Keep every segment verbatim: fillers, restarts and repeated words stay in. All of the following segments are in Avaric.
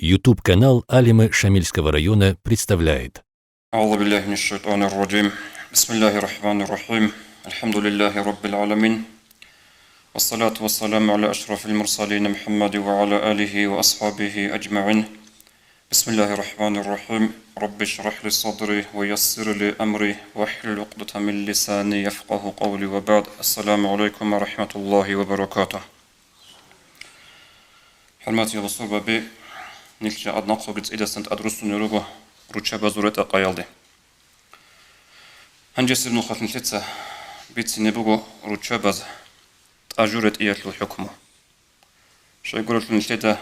YouTube-канал Алимы Шамильского района представляет. أعوذ بالله من الشيطان الرجيم. بسم الله الرحمن الرحيم. الحمد لله رب العالمين. والصلاة والسلام على أشرف المرسلين محمد وعلى آله وأصحابه أجمعين. بسم الله الرحمن الرحيم. رب اشرح لي صدري ويسر لي أمري واحلل عقدة من لساني يفقه قولي وبعد. السلام عليكم ورحمة الله وبركاته. ХӀурматиял бусурбаби, нилъ жакъа нахъеги цӀидасан тӀад руссунел руго руччабазул ретӀа-къаялде. Гьанжесеб нухалъ нилъеца бицине буго руччабаз тӀажу ретӀиялъул хӀукму. Щайгурелъул нилъеда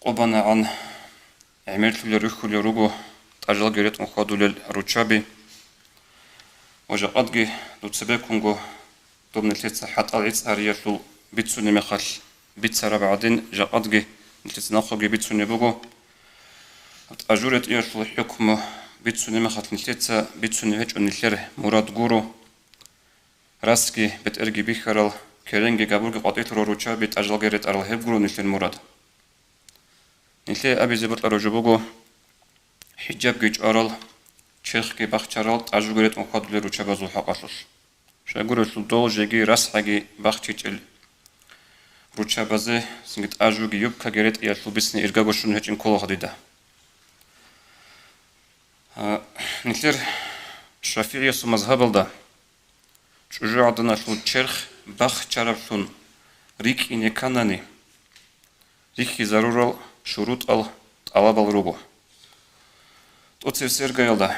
къо банагӀан гӀемерлъулел рихьулел руго тӀажалги ретӀун хьвадулел руччаби. Ва жакъадги дуца бекунго доб нилъеца хӀатӀал гӀицӀ гьариялъул бицунеб мехалъ бицараб гӀадин, жакъадги нилъеца нахъеги бицунеб буго. ТӀажу ретӀиялъул хӀукму бицунеб мехалъ нилъеца бицунеб гьечӀо нилъер мурад гуро. Расги бетӀерги бихьарал, керенги габурги къватӀилъурал руччаби тӀажалги ретӀарал, гьеб гуро нилъер мурад. Нилъее абизе бокьараб жо буго, хӀиджабги чӀварал, черхги бахчарал тӀажуги ретӀун хьвадулел руччабазул хӀакъалъулъ. Щайгурелъул дол жеги расгӀаги бахчичӀел руччабазе цинги тӀажуги юбкаги ретӀиялъул бицине иргаго щун гьечӀин ккола гьадида. А, нилъер шафигӀиясул мазгьабалда чӀужугӀаданалъул черх бахчараблъун рикӀкӀине кканани, рихьизарурал шурутӀал, тӀалабал руго. ТӀоцебесеб иргаялда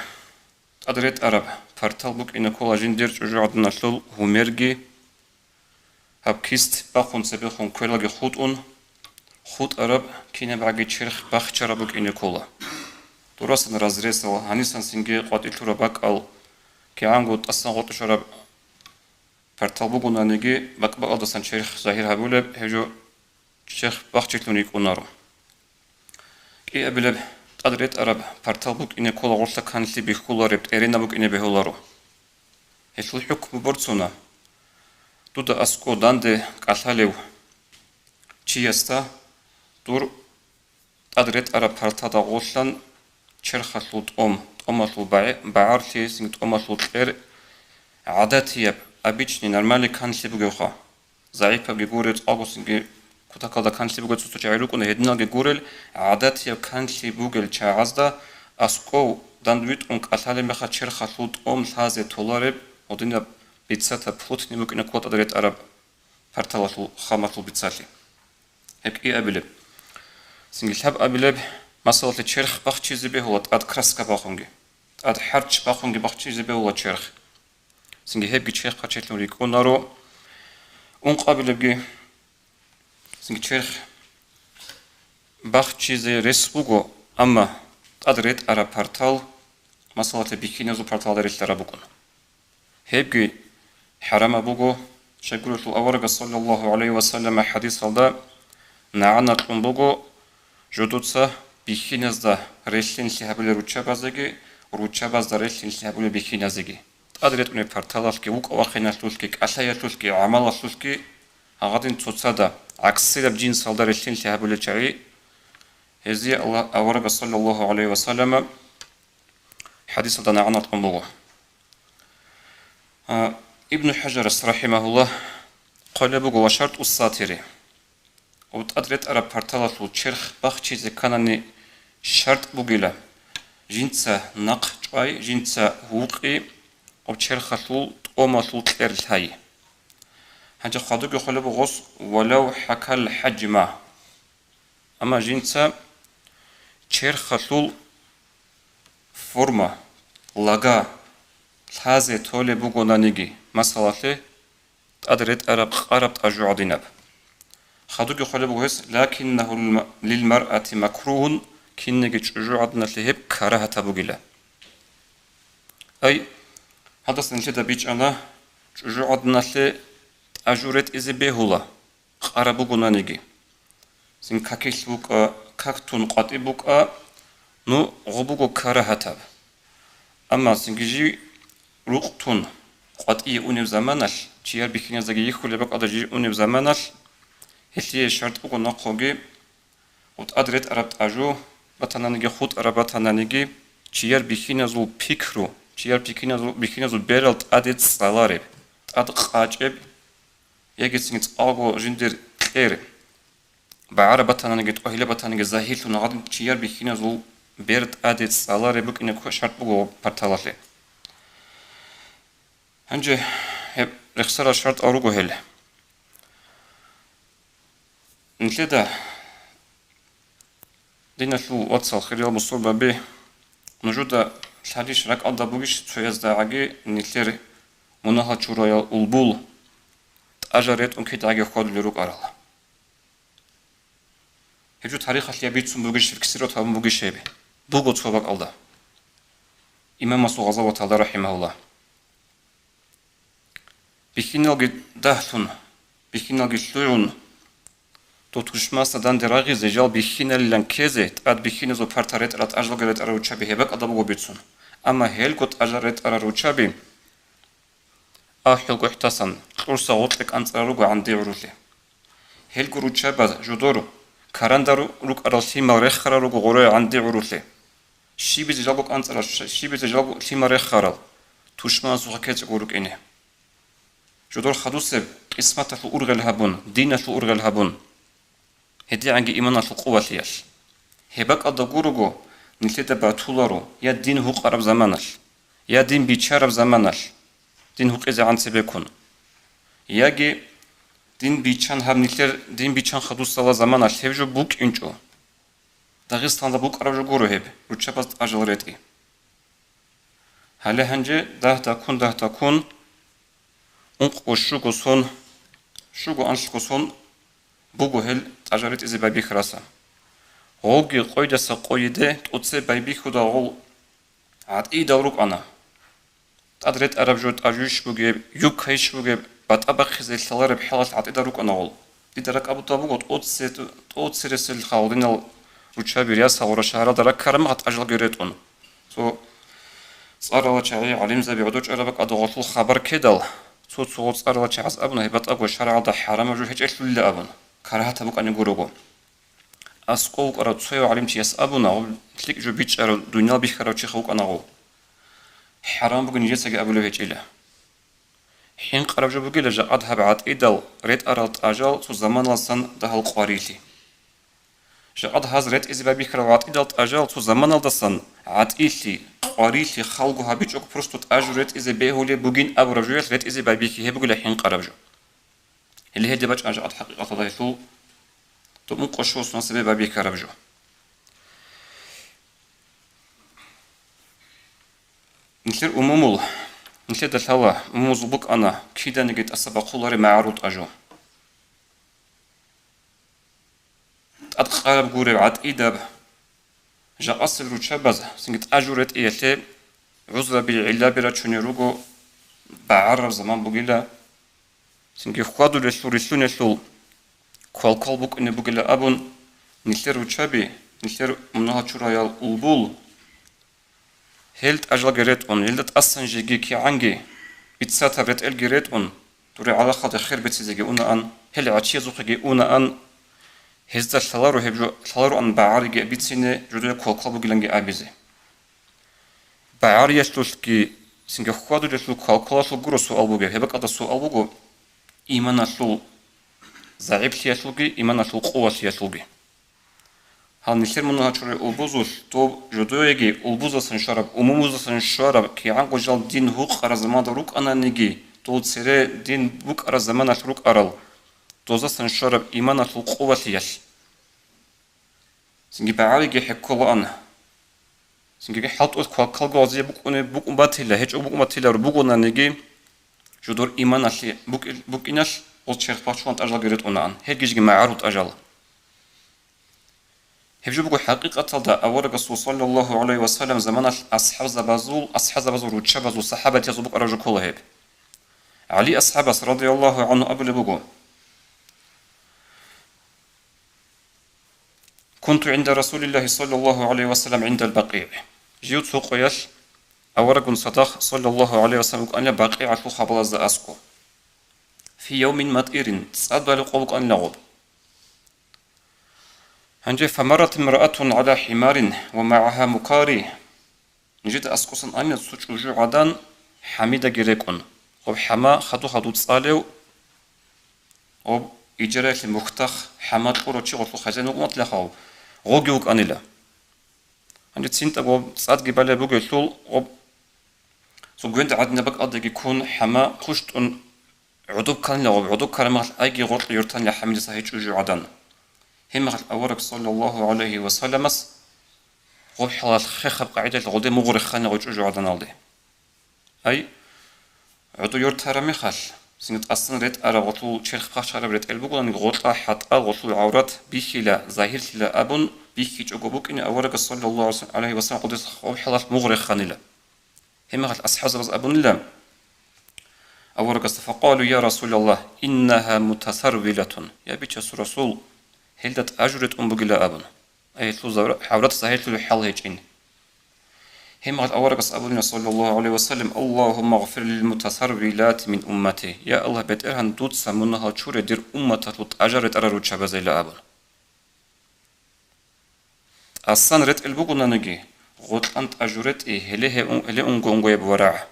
тӀад ретӀараб партал букӀине ккола жиндир чӀужугӀаданалъул гьумерги, гьаб кист бахъун цебехун квералги хутӀун, хутӀараб кинабгӀаги черх бахчараб букӀине ккола. Дурасан разрезал, гьанисан цинги къватӀилъураб бакӀал, кигӀанго тӀасан гъотӀушараб партал бугонаниги, бакӀ-бакӀалдасан черх загьир гьабулеб, гьеб жо черх бахчилъун рикӀкӀунаро. КӀиабилеб тӀад ретӀараб партал букӀине ккола гъорлъа канлъи бихьулареб, тӀеренаб букӀине бегьуларо. Гьелъул хӀукму борцуна: дуда аскӀов данде кӀалъалев чиясда дур тӀад ретӀараб партада гъорлъан черхалъул тӀом, тӀомалъул багӀи-, багӀарлъи, цинги тӀомалъул кьер гӀадатияб, обычный, нормальный канлъи бугевха. ЗагӀипабги гурел, цӀакъго цинги кутакалда канлъи бугел цо-цо чагӀи рукӀуна, гьединалги гурел, гӀадатияб канлъи бугел чагӀазда аскӀов данд витӀун кӀалъалеб мехалъ черхалъул тӀом лъазе толареб гьединаб бицатаб, плотный букӀине ккола тӀад ретӀараб парталалъул хамалъул бицалъи. Гьеб кӀиабилеб. Цинги лъабабилеб, масалалъе, черх бахчизе бегьула тӀад краска бахунги, тӀад хӀарч бахунги бахчизе бегьула черх. Цинги гьебги черх бахчилъун рикӀкӀунаро. Ункъабилебги, цинги черх бахчизе рес буго, амма тӀад ретӀараб партал, масалалъе, бихьиназул парталда релълъараб букӀун. Гьебги хӀарамаб буго. Щайгурелъул аварагас, саллаллагьу гӀалайгьи ва саллама, хӀадисалда нагӀана кьун буго, жодуца бихьиназда релълъинлъи гьабулел руччабазеги, руччабазда релълъинлъи гьабулел бихьиназеги. ТӀад ретӀунеб парталалъги, вукӀа-вахиналъулъги, кӀалъаялъулъги, гӀамалалъулъги гьагъадин цоцазда, гӀаксилаб жинсалда релълъинлъи гьабулел чагӀи, гьезие Аллагь, аварагас, саллаллагьу гӀалайгьи ва саллама, хӀадисалда нагӀана кьун буго. А, Ибну ХӀажарас, рахӀимагьуллагь, хъвалеб буго: «Ва шартӀу сатири». Ва тӀад ретӀараб парталалъул черх бахчизе кканани шартӀ бугила: жинца нахъ чӀвай, жинца вукъи ва черхалъул тӀомалъул кьер лъай. Гьанже хадубги хъвалеб буго гъос: «Валав хӀакал хӀажма». Амма жинца черхалъул форма, лага лъазе толеб бугонаниги, масалалъе, тӀад ретӀараб къараб тӀажу гӀадинаб. Хадубги хъвалеб буго гьес: «Лакиннагьу лилмаръати макругьун», кинниги чӀужугӀаданалъе гьеб карагьатаб бугила. Ай, гьадаса нилъеда бичӀчӀана, чӀужугӀаданалъе тӀажу ретӀизе бегьула, къараб бугонаниги. Цин какилъ букӀа, как тун къватӀиб букӀа, ну, гъо буго карагьатаб. Амма цинги жий рукъ тун къватӀие унеб заманалъ, чияр бихьиназдаги йихьулеб бакӀалда жий унеб заманалъ, гьелъие шартӀ буго нахъоги тӀад ретӀараб тӀажу батананиги, хутӀараб батананиги, чияр бихьиназул пикру, чияр бихьиназул, бихьиназул берал тӀаде цӀалареб, тӀад къачӀеб, ягицин цӀалго жиндир кьер, багӀараб батананиги, тӀогьилаб батананиги, загьирлъун гьадин чияр бихьиназул бер тӀаде цӀалареб букӀине ккола шарт буго парталалъе. Гьанже гьеб рехсарал шартӀал руго гьел. Нилъеда, диналъул вацал, хириял бусурбаби, нужуда лъалищ, ракӀалда бугищ цояздагӀаги нилъер мунагьал чураял улбул тӀажа ретӀун кидагӀаги хьвадулел рукӀарал? Гьеб жо тарихалъе бицун бугищ, фиксировать гьабун бугищ гьеб? Буго цо бакӀалда. Имамасул гъазаваталда, рахӀимагьуллагь. Бихьиналги дагьлъун, бихьиналги лъугӀун, дов тушмаса данде рагъизе, жал бихьиналилан ккезе, тӀад бихьиназул парта ретӀарал, тӀажалги ретӀарал руччаби гьеб бакӀалда буго бицун. Амма гьелго тӀажал ретӀарал руччаби ахӀул гохӀдасан кьурса гъоркье кӀанцӀарал руго гӀанди гӀурулъе. Гьелго руччабаз жодор каранда ру-, рукӀарал лъимал рехарал руго гъорое гӀанди гӀурулъе. Щибизе жалго кӀанцӀарал, щ-, щибизе жалго лъимал рехарал, тушманасухъа ккечӀого рукӀине. Жодор хадусеб къисматалъул ургъел гьабун, диналъул ургъел гьабун, гьедигӀанги иманалъул къувалъиялъ. Гьеб бакӀалда гурого, нилъеда батуларо я дин гьукъараб заманалъ, я дин биччараб заманалъ, дин гьукъизегӀан цебеккун, яги дин биччан гьаб нилъер дин биччан хадусала заманалъ гьеб жо букӀинчӀо. Дагъистанда букӀараб жо гуро гьеб, руччабаз тӀажал ретӀи. Гьале гьанже дагь-даккун, дагь-даккун, ункъго щуго сон, щуго анлъго сон буго гьел тӀажал ретӀизе байбихьараса. Гъолги къойдаса къойиде тӀоцебе байбихьуда гъол гӀатӀидал рукӀана. ТӀад ретӀараб жо тӀажуйищ бугеб, юбкайищ бугеб, батӀа бахъизе лъалареб хӀалалъ гӀатӀидал рукӀана гъол. Дида ракӀалда буго тӀоце-, тӀоцересел халгъинал руччаби рясал гъура шагьаралда раккараб мехалъ тӀажалги ретӀун. Цо цӀарала чагӀи, гӀалимзаби гӀодор чӀараб бакӀалда гъолъул хабар ккедал, цо-цо цӀарала чагӀаз абуна гьеб батӀаго шаргӀалда хӀарамаб жо гьечӀелъулила абун, карагьатаб букӀани гурого. АскӀов вукӀарав цояв гӀалимчияс абуна, гъоб лъикӀ жо бичӀчӀарав, дуниял бихьарав чиха вукӀана гъов. ХӀарам бугин нижецаги абулеб гьечӀила. ХӀинкъараб жо бугила жакъад гьаб гӀатӀидал ретӀарал тӀажал цо заманалдасан дагьал къварилъи. Жакъад гьаз ретӀизе байбихьарал гӀатӀидал тӀажал цо заманалдасан гӀатӀилъи, къварилъи халго гьабичӀого просто тӀажу ретӀизе бегьулеб бугин абураб жоялъ ретӀизе байбихьи, гьеб бугила хӀинкъараб жо. Гьеле гьелде бачӀана жакъад хӀакъикъаталда гьелъул тӀубун къошула сунасабе байбихьараб жо. Нилъер умумул, нилъеда лъала, умумузул букӀана киданиги тӀаса бахъулареб магӀарул тӀажу. ТӀадкъараб гуреб гӀатӀидаб, жакъасел руччабаз цинги тӀажу ретӀиялъе гӀузраби, гӀиллаби рачунел руго, багӀарараб заман бугила, цинги хьвадулелъул, рилълъунелъул квалквал букӀине бугила абун, нилъер руччаби, нилъер мунагьал чураял улбул, гьел тӀажалги ретӀун, гьелда тӀасан жеги кигӀанги бицатаб ретӀелги ретӀун, дуре гӀалахалде хер бецизеги унаан, гьел гӀачиязухъеги унаан, гьезда лъаларо гьеб жо, лъалароан багӀариги бицине, жодое квалквал бугиланги абизе. БагӀариялъулъги, цинги хьвадулелъул квалквалалъул гуро суал бугеб. Гьеб бакӀалда суал буго иманалъул загӀиплъиялъулги, иманалъул къувалъиялъулги. Гьал нилъер мунагьал чурай улбузулъ доб жодоеги улбузасан щвараб, умумузасан щвараб, кигӀанго жал дин гьукъараб заманда рукӀананиги, дол цере дин букӀараб заманалъ рукӀарал, дозасан щвараб иманалъул къувалъиялъ. Цинги багӀариги хӀекколаан. Цинги хӀалтӀулъ квалквалго гьазие букӀуне-, букӀун батила, гьечӀо букӀун батиларо бугонаниги, жодор иманалъе букӀил-, букӀиналъ гъоз черх бачулан тӀажалги ретӀунаан, гьелги жеги магӀарул тӀажал. Гьеб жо буго хӀакъикъаталда аварагасул саллаллагьу гӀалайгьи ва саллам заманалъ асхӀабзабазул, асхӀабзабазул руччабазул, сахӀабатиязул букӀараб жо ккола гьеб. ГӀали асхӀабас радияллагьу гӀангьу абулеб буго: «Кунту гӀинда Расулиллагьи саллаллагьу гӀалайгьи ва саллам гӀиндал БакъигӀ». Жив цо къоялъ аварагун цадахъ саллаллагьу гӀалайгьи ва саллам вукӀанила БакъигӀалъул хабалазда аскӀо. Фи явмин матӀирин, цӀадбали къо букӀанила гъоб. Гьанже фамаррат имраатун гӀала хӀимарин ва магӀагьа мукари. Нижеда аскӀосан анила цо чӀужугӀадан хӀамидаги рекӀун. Гъоб хӀама хадур-хадур цӀалев, гъоб ижараялъе мухьтахъ хӀама кьурав чи гъолъул хазяин вукӀунатилахъав, гъоги вукӀанила. Гьанже цинтӀа гъоб цӀадги балеб бугелъул, гъоб цо гвенда гӀадинаб бакӀалдаги ккун хӀама хъущтӀун гӀодоб кканила гъоб, гӀодоб ккараб мехалъ айги гъоркье йортанила хӀамидаса гьей чӀужугӀадан. Гьеб мехалъ авараг саллаллагьу гӀалайгьи ва салламас гъоб хӀалалъ хехаб къагӀидалъ гъоде мугъ реханила гъой чӀужугӀаданалде. Ай, гӀодо йортараб мехалъ, цинги тӀасан ретӀараб гъолъул черх пахчараб ретӀел бугонаниги, гъоркьа хӀатӀал гъолъул гӀаврат бихьила, загьирлъила абун бихьичӀого букӀине аварагас саллаллагьу гӀалайгьи ва саллам гъодес гъоб хӀалалъ мугъ реханила. Гьеб мехалъ асхӀабзабаз абунила аварагасда, факъалу: «Я Расулаллагь, иннагьа мутасарвилатун». Я Бичасул Расул, гьелда тӀажу ретӀун бугила абун. Ай, гьелъул завра-, гӀаврат загьирлъулев хӀал гьечӀин. Гьеб мехалъ аварагас абунила, саллаллагьу гӀалайгьи ва саллам: «Аллагьумма гъфир лил мутасарвилати мин уммати». Я Аллагь, БетӀергьан, дуца мунагьал чуре дир умматалъул тӀажар ретӀарал руччабазейила абун. ТӀасан ретӀел бугонаниги, гъоркьан тӀажу ретӀи, гьеле гье-, гьеле унго-унгояб варагӀ.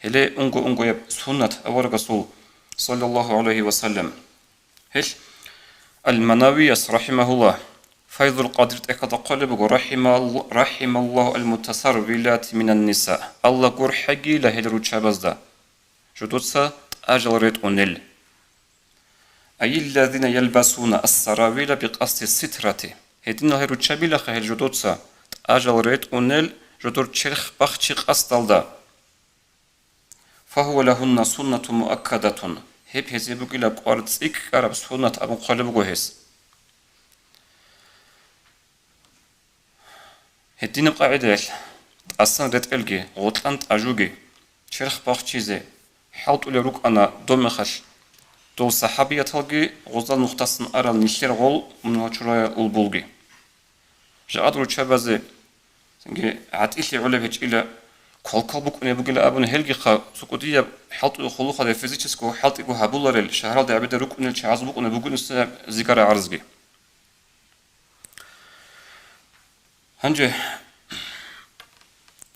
Гьеле унго-унгояб суннат аварагасул, саллаллагьу гӀалайгьи ва саллам. Гьел Ал-Манавияс, рахӀимагьуллагь, Файзул Къадир тӀехьалда хъвалеб буго: «РахӀимал-, рахӀималлагьу ал-мутасарвилати минан ниса». Аллагь гурхӀегийила гьел руччабазда, жодоца тӀажал ретӀунел. Айиллазина ялбасуна ас-саравила бикъасди ситрати. Гьединал гьел руччабилаха гьел жодоца тӀажал ретӀунел жодор черх бахчи къасдалда. Фагьува лагьунна суннатун муаккадатун. Гьеб гьезие бугила кӀвар цӀикӀкӀараб суннат абун хъвалеб буго гьес. Гьединаб къагӀидаялъ тӀасан ретӀелги, гъоркьан тӀажуги, черх бахчизе хӀалтӀулел рукӀана доб мехалъ дол сахӀабияталги, гъоздал нухдасан арал нилъер гъол мунагьал чураял улбулги. Жакъад руччабазе цинги гӀатӀилъи гӀолеб гьечӀила, квалквал букӀунеб бугила абун, гьелгиха цо кӀудияб хӀалтӀуе хъулухъалде физического хӀалтӀиго гьабуларел, шагьаралда гӀебеда рукӀунел чагӀаз букӀунеб бугониса зигара гӀарзги. Гьанже,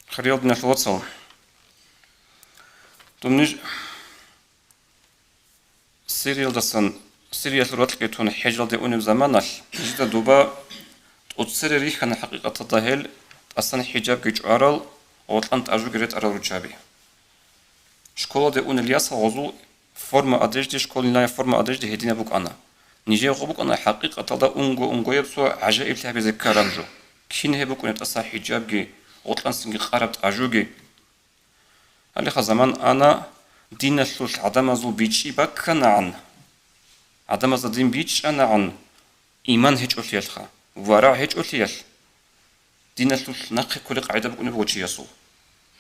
хириял диналъул вацал, дун ниж Сириялдасан, Сириялъул ракьги тун хӀежалде унеб заманалъ, нижеда дуба тӀоцере рихьана хӀакъикъаталда гьел тӀасан хӀижабги чӀварал, гъоркьан тӀажуги ретӀарал руччаби. Школалде унел ясал гъозул форма одежды, школьная форма одежды гьединаб букӀана. Нижер гъо букӀана хӀакъикъаталда унго-унгояб цо гӀажаиблъи гьабизе ккараб жо. Кин гьеб букӀунеб тӀаса хӀижабги, гъоркьан цинги къараб тӀажуги? Гьалеха заман ана, диналъулъ гӀадамазул бичӀчӀи бакканагӀан, гӀадамазда дин бичӀчӀанагӀан, иман гьечӀолъиялъха, варагӀ гьечӀолъиялъ. Диналъулъ нахъе кколеб къагӀида букӀунеб буго чиясул.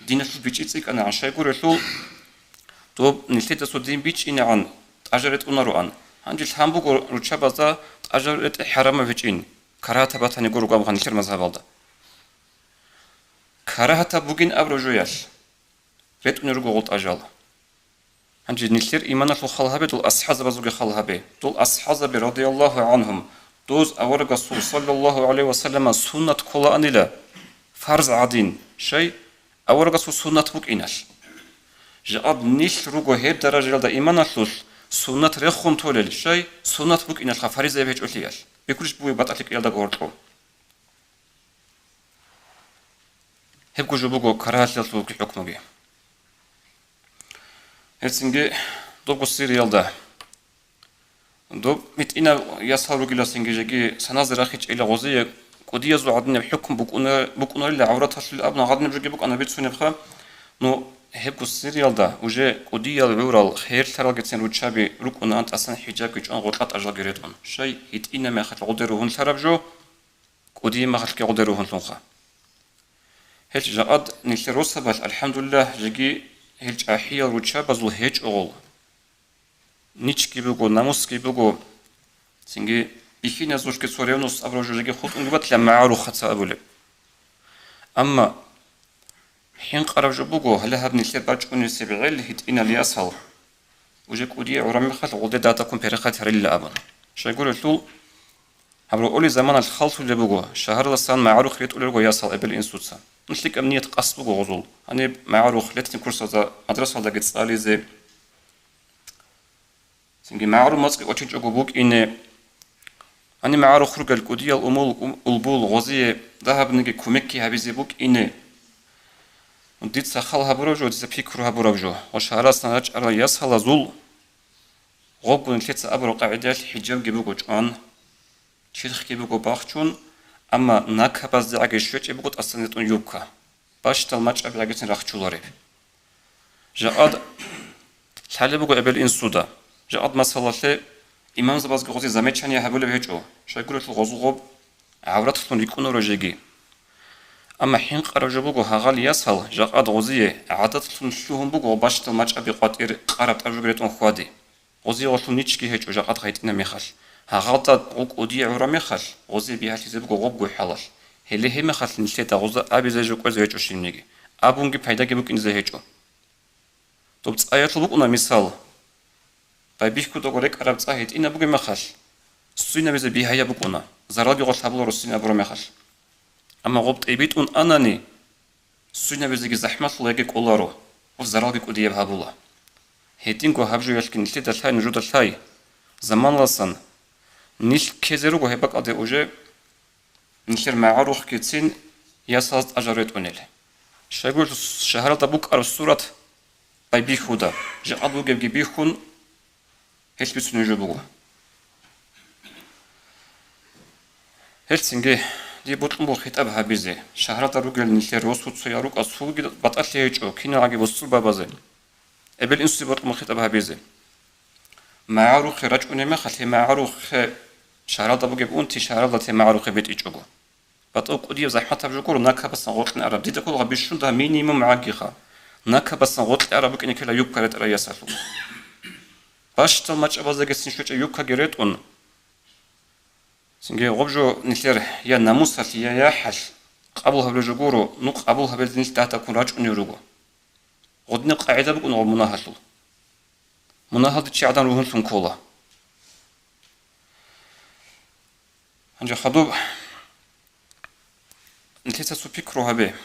Диналъул бичӀчӀи цӀикӀкӀанагӀан, щайгурелъул доб нилъеда цо дин бичӀчӀинегӀан тӀажа ретӀунароан. Гьанже лъан буго руччабазда тӀажа ретӀи хӀарамаб гьечӀин, карагьатаб батани гуро гьаб нилъер мазгьабалда. Карагьатаб бугин абураб жоялъ ретӀунел руго гъол тӀажал. Гьанже нилъер иманалъул хал гьабе, дол асхӀазабазулги хал гьабе. Дол асхӀазаби, радияллагьу гӀанхум, доз аварагасул, саллаллагьу гӀалайгьи ва саллама, суннат кколаанила, фарз гӀадин, щай? Аварагасул суннат букӀиналъ. Жакъад нилъ руго гьеб даражаялда иманалъулъ суннат рехун толел, щай? Суннат букӀиналъха, фаризаяб гьечӀолъиялъ. Бикьулищ бугеб батӀалъи кӀиялдаго гьоркьоб. Гьебго жо буго карагьалъиялъулги хӀукмуги. Гьецинги добго Сириялда. Доб митӀинаб ясал ругеласинги жеги саназе рахичӀила гъозие кӀудиязул гӀадинаб хӀукму букӀуна-, букӀунарила гӀавраталъул абун гӀадинаб жоги букӀана бицунебха. Ну, гьебго Сириялда уже кӀудиял гӀурал, херлъаралгицин руччаби рукӀунаан тӀасан хӀижабги чӀван гъоркьа тӀажалги ретӀун. Щай, гьитӀина мехалъ гъоде ругьунлъараб жо, кӀудияб мехалъги гъоде ругьунлъунха. Гьел жакъад нилъер росабалъ, алхӀамдулиллагь, жеги гьел чӀахӀиял руччабазул гьечӀогъол. Ничги буго, намусги буго, цинги бихьиназулъги цо ревность абураб жо жеги хутӀунги батила, магӀарухъаца абулеб. Амма хӀинкъараб жо буго, гьале гьаб нилъер бачӀунесеб гӀел гьитӀинал ясал, уже кӀудияв гӀураб мехалъ гъоде датаккун переход гьарилла абун. Щайгурелъул, Гьаб рокъоли заманалъ хал лъулеб буго, шагьаралдасан магӀарухъ ретӀулел руго ясал эбел-инсуца. ЛъикӀаб ният къасд буго гъозул. Гьаниб магӀарухъ летний курсазда мадрасалдаги цӀализе. Цинги магӀарул мацӀги кӀочинчӀого букӀине. Гьаниб магӀарухъ ругел кӀудиял умул, ум-, улбул гъозие дагьабниги кумекги гьабизе букӀине. Дица хал гьабураб жо, дица пикру гьабураб жо. Ва шагьаралдасан рачӀарал ясалазул гъобгун нилъеца абураб къагӀидаялъ хӀиджабги буго чӀван, черхги буго бахчун, амма накабаздегӀаги щвечӀеб буго тӀасан ретӀун юбка, бащдал мачӀабигӀагицин рахчулареб. Жакъад лъалеб буго эбел-инсуда. Жакъад масалалъе имамзабазги гъозе замечание гьабулеб гьечӀо, щайгурелъул гъозул гъоб гӀавратлъун рикӀкӀунаро жеги. Амма хӀинкъараб жо буго, гьагъал ясал жакъад гъозие гӀадатлъун лъугьун буго бащдал мачӀаби къватӀир къараб тӀажуги ретӀун хьвади. Гъозие гъолъул ничги гьечӀо жакъад гъай гьитӀинаб мехалъ. Гьагъалда гъо кӀудияв гӀураб мехалъ, гъозие бигьалъизе буго гъобго хӀалалъ. Гьеле гьеб мехалъ нилъеда гъоза абизе жо кӀвезе гьечӀо щибниги. Абунги пайдаги букӀинизе гьечӀо. Доб цӀаялъул букӀуна мисал. Байбихьудаго рекӀараб цӀа гьитӀинаб бугеб мехалъ, ссвинабизе бигьаяб букӀуна, заралги гъолъ гьабуларо ссвинаб абураб мехалъ. Амма гъоб тӀибитӀун анани, ссвинабизеги захӀмалъула яги кӀоларо, гъоб заралги кӀудияб гьабула. ГьитӀинго гьаб жоялъги нилъеда лъай, нужеда лъай, заманалдасан нилъ ккезе руго гьеб бакӀалде уже нилъер магӀарухъгицин ясалаз тӀажал ретӀунел. Щайгурелъул шагьаралда букӀараб сурат байбихьуда, жакъа бугебги бихьун, гьелъ бицунеб жо буго. Гьелъцинги дие бокьун буго хитӀаб гьабизе, шагьаралда ругел нилъер росуцоял рукӀа цулги батӀалъи гьечӀо, киналгӀаги бусурбабазе. Эбел-инсуе бокьун буго хитӀаб гьабизе. МагӀарухъе рачӀунеб мехалъ, гьеб магӀарухъе шагьаралда бугеб унти шагьаралда те магӀарухъе битӀичӀого. БатӀа кӀудияб захӀматаб жо гуро накабасан гъоркье араб. Дида ккола бищун дагь минимум гӀагиха. Накабасан гъоркье араб букӀине ккела юбка ретӀарай ясалъул. Бащдал мачӀабаздагицин щвечӀеб юбкаги ретӀун. Цинги гъоб жо нилъер я намусалъ, я яхӀалъ къабул гьабулеб жо гуро, ну, къабул гьабизе нилъ дагьдаккун рачӀунев руго. Гъодинаб къагӀида букӀун гъоб мунагьалъул. Мунагьалде чи гӀадан ругьунлъун ккола. Гьанже хадуб нилъеца цо пикру гьабе.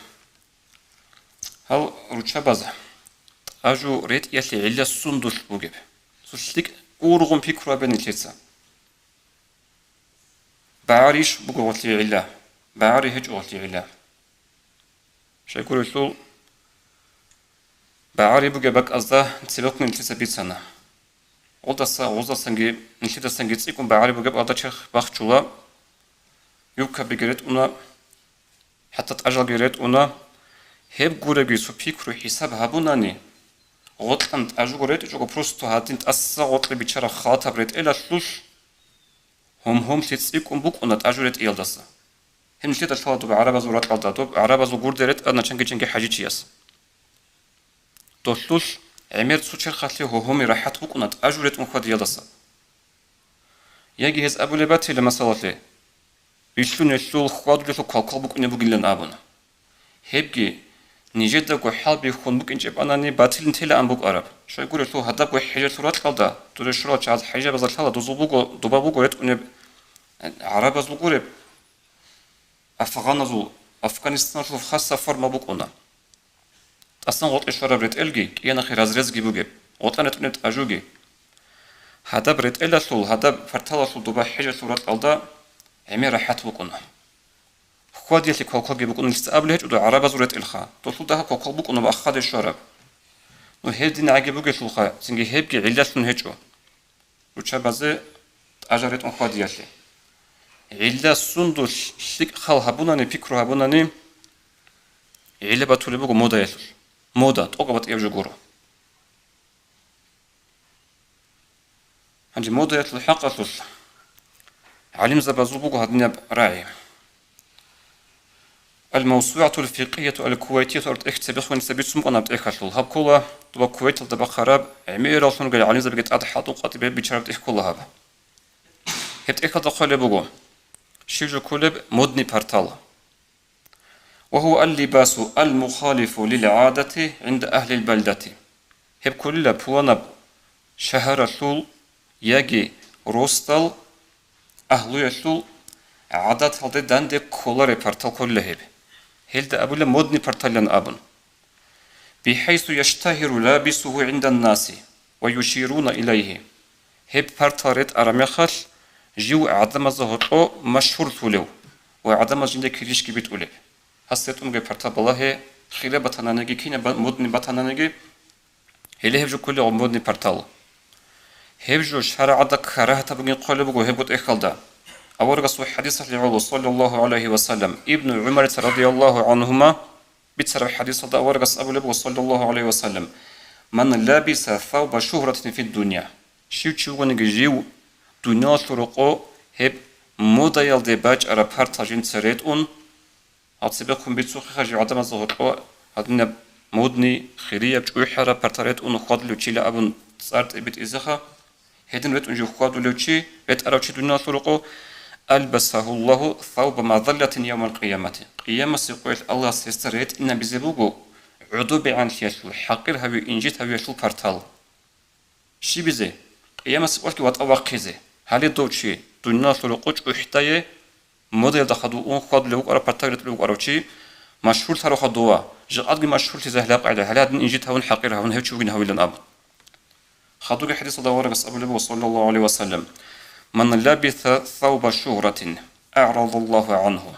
Гьал руччабаз тӀажу ретӀиялъе гӀилла сундулъ бугеб? Цо лъикӀ ургъун пикру гьабе нилъеца. БагӀарищ буго гъолъие гӀилла? БагӀари гьечӀо гъолъие гӀилла. Щайгурелъул, багӀари бугеб бакӀазда цебехъ нилъеца бицана. Гъолдаса, гъоздасанги, нилъидасанги цӀикӀкӀун багӀари бугеб гьалда черх бахчула, юбкабиги ретӀуна, хӀатта тӀажалги ретӀуна. Гьеб гуребги цо пикру-хӀисаб гьабунани, гъоркьан тӀажуго ретӀичӀого, просто гьадин тӀаса гъоркье биччараб халатаб ретӀелалъулъ, гьум-гьумлъи цӀикӀкӀун букӀуна тӀажу ретӀиялдаса. Гьеб нилъеда лъала доб гӀарабазул ракьалда, доб гӀарабазул гурде ретӀана чанги-чанги хӀажичияс. Долъулъ гӀемер цо черхалъе гьугьуми рахӀат букӀуна тӀажу ретӀун хьвадиялдаса. Яги гьез абулеб батила масалалъе, рилълъунелъул, хьвадулелъул квалквал букӀунеб бугилан абуна. Гьебги нижедаго хӀалбихьун букӀинчӀеб анани батилин телаан букӀараб. Щайгурелъул гьадабго хӀежалъул ракьалда, дуре щурал чагӀаз хӀежабазда лъала дозул буго, доба буго ретӀунеб гӀарабазул гуреб, афганазул, Афганистаналъул хаса форма букӀуна. ТӀасан гъоркье щвараб ретӀелги, кӀиянахъе разрезги бугеб, гъоркьан ретӀунеб тӀажуги. Гьадаб ретӀелалъул, гьадаб парталалъул доба хӀежалъул ракьалда гӀемер рахӀат букӀуна. Хьвадиялъе квалквалги букӀуна, нилъеца абулеб гьечӀо доб гӀарабазул ретӀелха, долъул дагьаб квалквал букӀуна ахаде щвараб. Ну, гьедин гӀаги бугелъулха, цинги гьебги гӀиллалъун гьечӀо. Руччабазе тӀажа ретӀун хьвадиялъе. ГӀилла сундулъ лъикӀ хал гьабунани, пикру гьабунани, гӀилла батулеб буго модаялъулъ. Мода, тӀокӀаб батӀияб жо гуро. Гьанже модаялъул хӀакъалъулъ гӀалимзабазул буго гьадинаб рагӀи. Ал-МавсугӀатул фикъгьияту ал-Кувайтияту абураб тӀехь цебехун нилъеца бицун букӀана гьаб тӀехьалъул. Гьаб ккола доба Кувайталда бахъараб гӀемераллъун ругел гӀалимзабиги тӀад хӀалтӀухъ къватӀибе биччараб тӀехь ккола гьаб. Гьеб тӀехьалда хъвалеб буго, щиб жо кколеб модный портал. Ва гьува ал-либасу ал-мухалифу лил-гӀадати гӀинда агьлил балдати. Гьеб кколила пуланаб шагьаралъул яги росдал агьлуялъул гӀадаталде данде кколареб партал кколила гьеб. Гьелда абула модный парталилан абун. بحيث يشتهر لابسه عند الناس ويشيرون إليه. Гьеб партал ретӀараб мехалъ, жив гӀадамазда гьоркьо машгьурлъулев ва гӀадамаз жинда килищги битӀулеб. Гьас ретӀунги партал балагье, хира батананиги, кина ба-, модный батананиги, гьеле гьеб жо кколеб модный партал. Гьеб жо шарагӀалда карагьатаб бугин хъвалеб буго гьебго тӀехьалда. Аварагасул хадисалъе гӀоло, саллаллагьу гӀалайгьи ва саллам, Ибну ГӀумарица радияллагьу гӀангьума бицараб хадисалда аварагас абулеб буго, саллаллагьу гӀалайгьи ва саллам: «Ман лабиса савба шугьратин фид дунья». Щив чи вугониги жив дуниялалъул рокъо гьеб модаялде бачӀараб партал жинца ретӀун, гьал цебехун бицухъеха жив гӀадамазда гьоркьо гьадинаб модный, хирияб, чӀухӀараб партал ретӀун хьвадулев чила абун цӀар тӀибитӀизеха. Гьедин ретӀун жив хьвадулев чи, ретӀарав чи дуниялалъул рокъо, «Албасагьуллагьу савба мазаллатин явмал къиямати». Къиямасеб къоялъ Аллагьас гьесда ретӀинабизе буго гӀодобегӀанлъиялъул, хӀакъир гьавиялъул, инжит гьавиялъул партал. Щибизе? Къиямасеб къоялъги ватӀа вахъизе. Гьале дов чи дуниялалъул рокъо чӀухӀдае, модаялда хадув ун хьвадулев вукӀарав, партал ретӀулев вукӀарав чи, машгьурлъарав хадув, жакъадги машгьурлъизе гьалаб къагӀида, гьале гьадин инжит гьавун, хӀакъир гьавун, гьев чи вугин гьавилан абун. Хадуги хадисалда аварагас абулеб буго, саллаллагьу гӀалайгьи ва саллам: «Ман лабиса савба шугьратин, а'радаллагьу гӀангьу».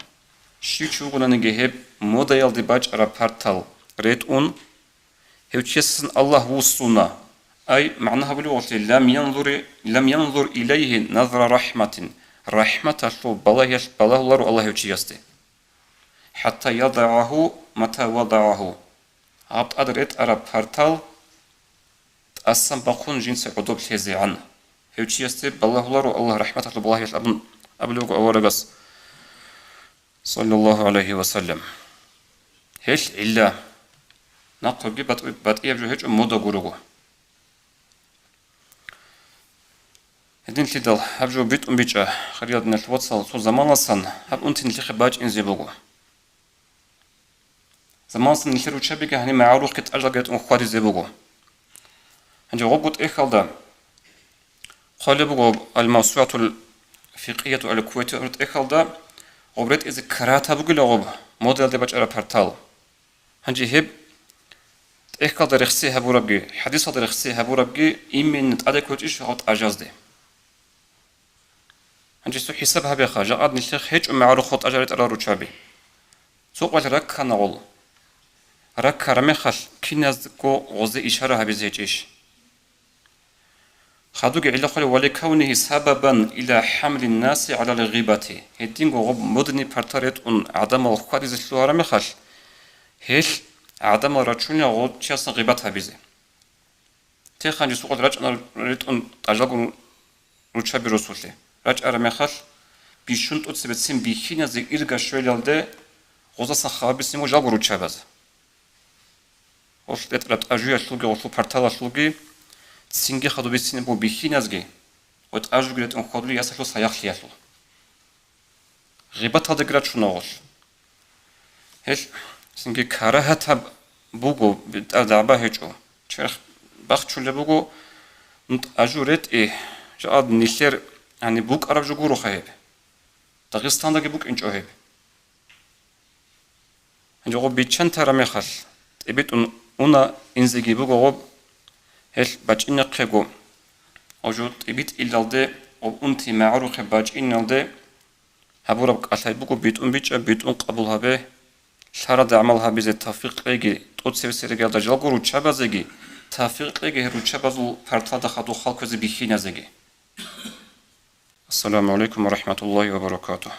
Щив чи вугонаниги гьеб модаялде бачӀараб партал ретӀун, гьев чиясдасан Аллагь вуссуна. Ай, магӀна гьабулеб гъорлъи, «Лам янзури-, лам янзур илайгьи назра рахӀматин», рахӀматалъул балагьиялъ балагьуларо Аллагь гьев чиясде. «ХӀатта ядагӀагьу мата вадагӀагьу». Гьаб тӀад ретӀараб партал тӀасан бахъун жинца гӀодоб лъезегӀан. Гьев чиясде балагьуларо Аллагь рахӀматалъул балагьиялъ абун абулеб буго аварагас, саллаллагьу гӀалайгьи ва саллам. Гьелъ гӀилла. Нахъеги батӀи-, батӀияб жо гьечӀо, мода гурого. Гьединлъидал гьаб жо битӀун бичӀа, хириял диналъул вацал, цо заманалъан гьаб унти нилъехъе бачӀинзе буго. Заманалъан нилъер руччабиги гьаниб магӀарухъе тӀажалги ретӀун хьвадизе буго. Гьанже гъобго тӀехьалда хъвалеб буго, Ал-Мавсугьатул Фикъгьияту Ал-Кувайтиялъул тӀехьалда гъоб ретӀизе карагьат гьабугила гъоб модаялде бачӀараб партал. Гьанже гьеб тӀехьалда рехсей гьабурабги, хадисалда рехсей гьабурабги именно тӀаде кколчӀищ гьал тӀажазде? Гьанже цо хӀисаб гьабеха, жакъад нилъехъ гьечӀо магӀарухъ тӀажал ретӀарал руччаби. Цо къвалъ раккана гъол. Раккараб мехалъ киназго гъозе ишара гьабизе гьечӀищ? Хадуги гӀилла хъвалеб: «Ва ликавнигьи сабабан иля хӀамлин наси гӀалал гъибати». Гьединго гъоб модный партал ретӀун гӀадамал хьвадизе лъугьараб мехалъ, гьелъ гӀадамал рачунила гъов чиясда гъибат гьабизе. Техъанчи сукъал рачӀана ретӀун тӀажалгун руччаби росулъе. РачӀараб мехалъ, бищун тӀоцебецин бихьиназе ирга щвелалде гъозасан хабар бицин буго жалго руччабаз. Гъолъ ретӀараб тӀажуялъулги, гъолъул парталалъулги цинги хадуб бицин буго бихьиназги ва тӀажуги ретӀун хьвадулел ясалъул саяхълъиялъул. Гъибаталдаги рачуна гъолъ. Гьелъ цинги карагьатаб буго, бетӀер дагӀба гьечӀо. Черх бахчулеб буго, тӀажу ретӀи, жакъад нилъер, гьаниб букӀараб жо гуроха гьеб. Дагъистандаги букӀинчӀо гьеб. Гьанже гъоб биччан тараб мехалъ, тӀибитӀун уна инзеги буго гъоб, гьелъ бачӀинехъего, гъоб жо тӀибитӀилалде, гъоб унти магӀарухъе бачӀиналде гьабураб кӀалъай буго, битӀун бичӀа, битӀун къабул гьабе, лъарада гӀамал гьабизе тавфикъ кьеги, тӀоцебесеб ригӀалда жалго руччабазеги тавфикъ кьеги, гьеб руччабазул парталда хадуб халкъизе бихьиназеги. Ассаламу гӀалайкум ва рахӀматуллагьи ва баракатугь.